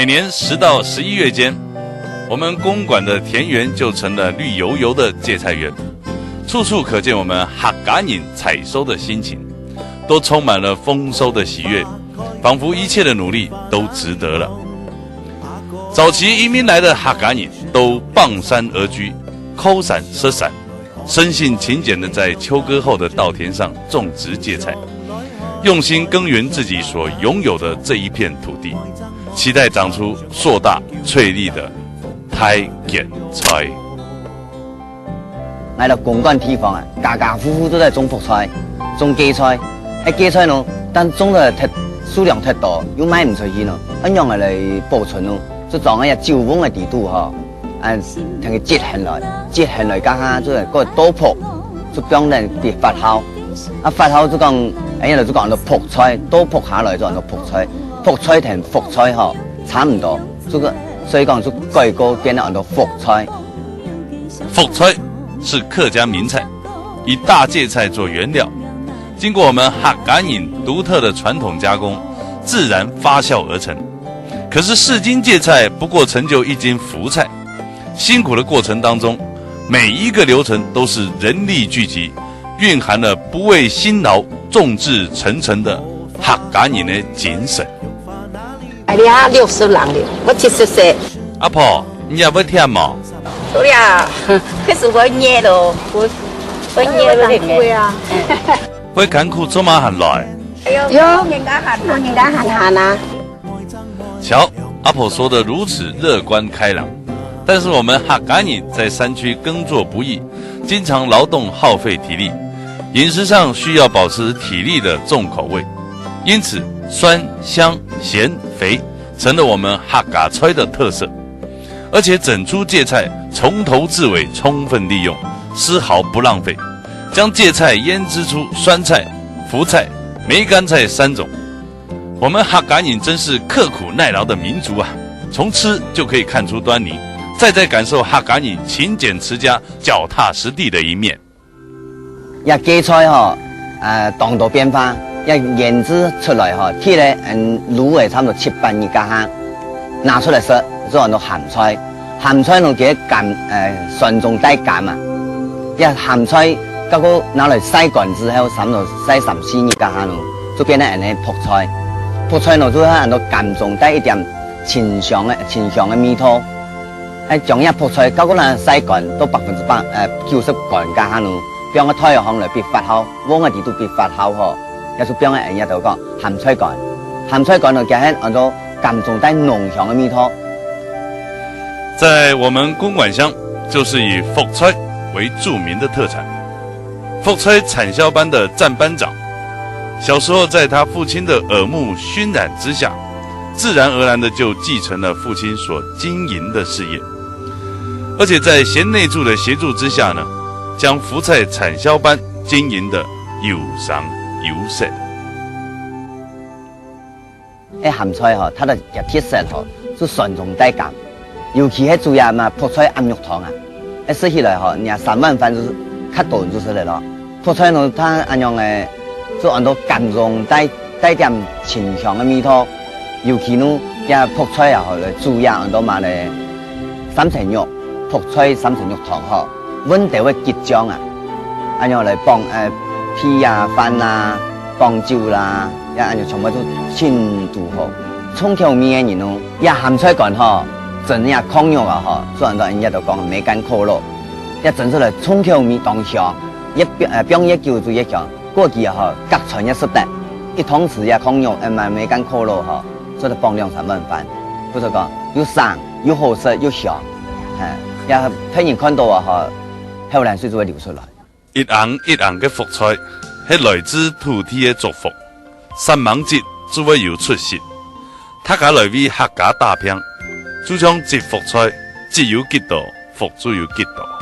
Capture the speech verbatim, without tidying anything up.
每年十到十一月间，我们公馆的田园就成了绿油油的芥菜园，处处可见我们客家人采收的心情，都充满了丰收的喜悦，仿佛一切的努力都值得了。早期移民来的客家人都傍山而居，靠山食山，生性勤俭的在秋割后的稻田上种植芥菜，用心耕耘自己所拥有的这一片土地，期待长出硕大翠绿的大芥菜。 來到公館地方啊，家家戶戶都在種覆菜、種芥菜。該芥菜呢，但種了忒，數量忒多，又賣毋出去呢，仰般來保存呢？就裝在酒甕个底肚吼，啊，同佢積起來，積起來，該下就係過倒覆，就放等佢發酵。啊，發酵就講，哎呀，就講到覆菜，倒覆下來就講到覆菜，覆菜同覆菜吼，差毋多，這個，所以講就改過變到安到覆菜。 覆菜是客家名菜，以大芥菜做原料，经过我们客家人独特的传统加工，自然发酵而成。可是四斤芥菜不过成就一斤福菜，辛苦的过程当中，每一个流程都是人力聚集，蕴含了不畏辛劳、众志成城的客家人的精神。哎呀，六十人了，我七十岁。阿婆，你也会忝无？对呀，可是我热咯，我我热了呢。会艱苦做嘛还来？有，人家喊，人家喊喊啊。瞧，阿婆说的如此乐观开朗，但是我们客家人在山区耕作不易，经常劳动耗费体力，饮食上需要保持体力的重口味，因此酸、香、咸、肥成了我们客家菜的特色。而且整株芥菜从头至尾充分利用，丝毫不浪费，将芥菜腌制出酸菜、福菜、梅干菜三种。我们客家人真是刻苦耐劳的民族啊！从吃就可以看出端倪，再再感受客家人勤俭持家、脚踏实地的一面。這芥菜吼，啊，當多變化，這腌製出來吼，忒了，嗯，滷个差毋多七八日該下，拿出來食，就安到鹹菜。鹹菜呢，佢个鹹，呃，酸中帶鹹啊。這鹹菜，結果拿來曬乾之後，差毋多曬三四日該下呢，就變成恁呢覆菜。覆菜呢，就係安到鹹中帶一點清香个、清香个味道。 還將這覆菜，結果呢，曬乾到百分之百，呃，九十乾該下呢，放个太陽來分發酵，甕个底肚分發酵吼，也就放个人家都講鹹菜乾。鹹菜乾呢，佢係安到鹹中帶濃香个味道。在我们公馆乡，就是以覆菜为著名的特产。覆菜产销班的占班长，小时候在他父亲的耳目熏染之下，自然而然的就继承了父亲所经营的事业。而且在贤内助的协助之下呢，将福菜产销班经营的有声有色。該鹹菜吼，佢个特色吼，就酸中帶鹹，尤其係煮這嘛覆菜鴨肉湯啊，該食起來吼，你啊三碗飯就係較多就食得咯。覆菜呢，佢恁樣个，就安到鹹中帶帶點清香个味道，尤其呢，這覆菜啊吼，來煮這安到嘛咧，三層肉，覆菜三層肉湯吼，溫度个激醬啊，恁樣來傍呃，配啊飯啊，傍酒啦，也恁樣全部都盡堵好。重口味个人哦，這鹹菜乾吼，蒸這炕肉啊吼，做人都人家都講梅干扣肉，這蒸出來重口味當香，越放呃放越久就越香。 過去啊吼，隔餐也食得，一湯匙也炕肉，呃，嘛梅干扣肉吼，做得傍兩三碗飯。故所講，又省又好食又香，嘿，也分人看到啊吼，口涎水就會流出來。一甕一甕个福菜，係來自土地个祝福，三猛節就會有出息。大家來為客家打拚，就像積福菜，積有幾多，福就有幾多。